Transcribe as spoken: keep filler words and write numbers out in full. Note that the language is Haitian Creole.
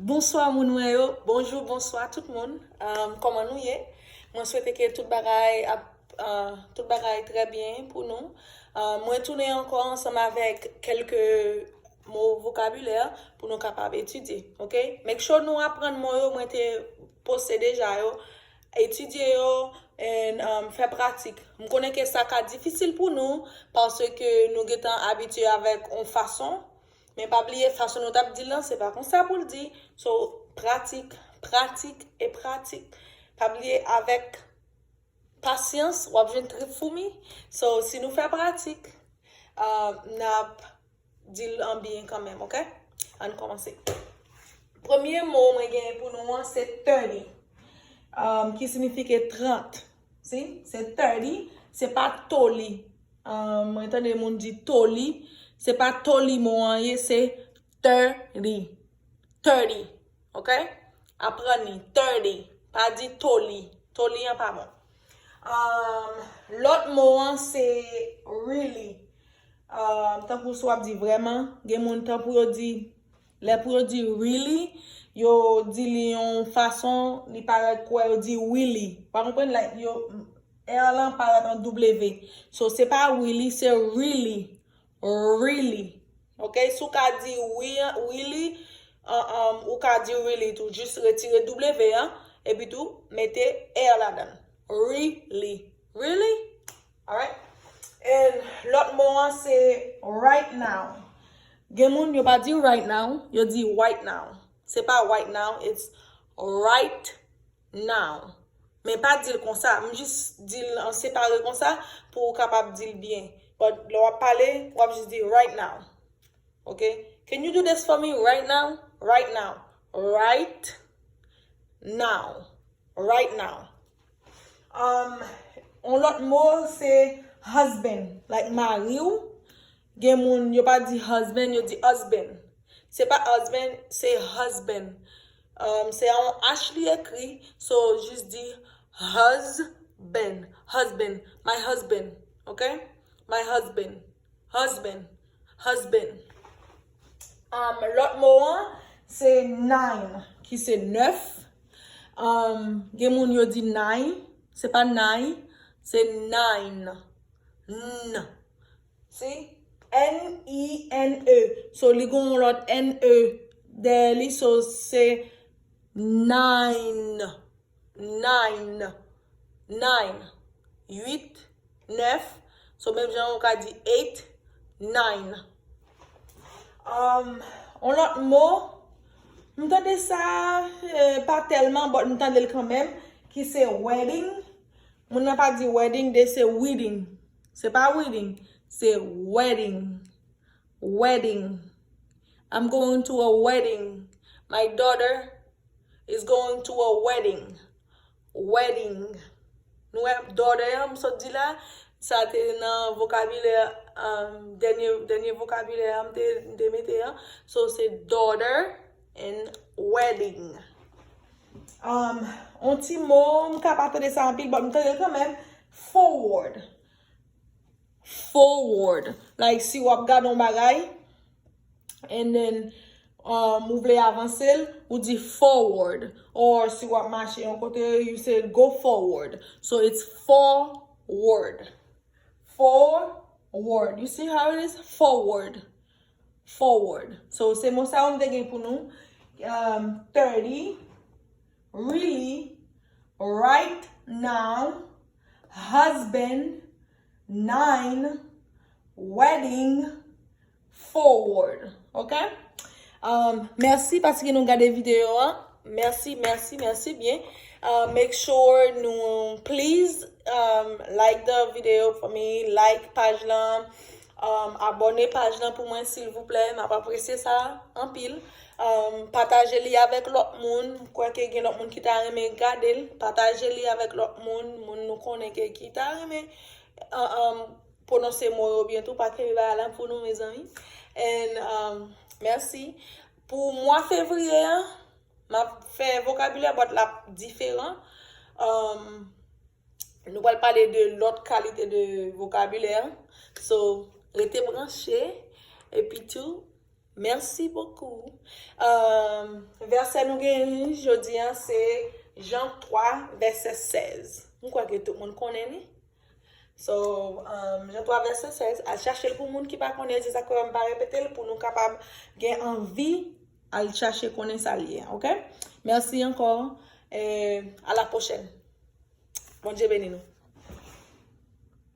Bonswa moun mwen yo, bonjou, bonswa tout moun. Um, kòman nou ye? Mwen swete ke tout bagay ap uh, tout bagay trè byen pou nou. Uh, mwen tounen ankò ansanm avèk kèlke mo vokabilè pou nou kapab etidye, ok? Make sure nou aprann mo yo mwen te poste deja yo. Etidye yo and um, fè pratik. M konnen ke sa ka difisil pou nou paske nou gentan abitye avèk yon fason. Men pa bliye fason nou t ap di l lan, se pa konsa pou l di. So, pratik, pratik e pratik. Pa bliye avèk pasyans, w ap jwenn trip foumi. So, si nou fè pratik, uh, n ap di l an byen kanmenm, ok? Ann kòmanse. Premye mo mwen genyen pou nou an se thirty, um, ki signifike trant. Si? Se thirty, se pa toli. Um, mwen tande moun di toli. Se pa toli mo an ye, se thirty. Thirty. Ok? Aprann li. Thirty. Pa di toli. Toli an pa bon. Um, lòt mo an se really. Um, tankou si w ap di vrèman, gen moun tankou yo di, lè pou yo di really, yo di li yon fason, li parèt kwè yo di willy. Pa konprann? Like, yo, R lan parèt an W. So, se pa willy, se really. Really. Ok? Si w ka di wi, really, uh, um, ou ka di really tou. Jis retire W an, epi tou mete R ladan l. Really. Really? Alright? And lòt mo an se right now. Gen moun yo pa di right now, yo di white now. Se pa white now, it's right now. Men pa di l konsa, m jis di l an separe konsa pou ou kapab di l byen. But lè w ap pale, w ap jis di right now. Ok? Can you do this for me right now? Right now. Right now. Right now. Um, yon lòt mo se husband, like mari w. Gen moun yo pa di husband, yo di husband. Se pa husband, se husband. Um, se yon H li ekri, so jis di husband, husband, my husband, ok? My husband, husband, husband. Um, lòt mo an se nine, ki se nèf. Um, gen moun yo di nine, se pa nine, se nine. N. Si? N I N E. So, li gon yon lòt N E dèyè li, so se nine. Nine. Nine. Uit, nèf. So, menm jan ou ka di eight, nine. Um, yon lòt mo, m tande sa, eh, pa tèlman, but m tande l kanmenm, ki se wedding. Moun nan pa di wedding, they say wedding. Se pa wedding, se wedding. Wedding. I'm going to a wedding. My daughter is going to a wedding. Wedding. Nou wè daughter an, m sot di la, sa te nan vokabilè, um, dènye, dènye vokabilè an m te, m te mete an. So, se daughter and wedding. Um, yon ti mo, m ka pa tande sa anpil, but m tande l kanmenm. Forward. Forward. Like, si w ap gade yon bagay, and then, um, ou vle avanse l, ou di forward. Or, si w ap mache yon kote, you say go forward. So, it's forward. Forward. You see how it is? Forward. Forward. So, se mo sa yo m te gen pou nou. Um, thirty, really, right now, husband, nine, wedding, forward. Ok? Um, mèsi paske nou gade videyo an. Mèsi, mèsi, mèsi byen. Uh, make sure nou, please, um, like the video for me, like paj lan, um, abòne paj lan pou mwen, silvouplè. M ap apresye sa anpil. Um, pataje li avèk lòt moun. M kwè ke gen lòt moun ki ta renmen gade l. Pataje li avèk lòt moun, moun nou konnen ke ki ta renmen, uh, um, pwononse mo yo byen tou, pa kenbe bagay la pou nou, mezanmi. And, um, mèsi. Pou mwa fevriye an, m ap fè vokabilè, but l ap diferan. Um, nou pral pale de lòt kalite de vokabilè. So, rete branche. Epi tou, Merci beaucoup. Euh, vèsè nou genyen jodi a se Jan twa, vèsè sèz. M kwè ke tout moun konnen li. So, um, Jan twa vèsè sèz, al chache l pou moun ki pa konnen, se sa k fè m pa repete l, pou nou kapab gen anvi al chache konnen sa l ye, ok? Mèsi ankò, e a la pwochèn. Bondye beni nou.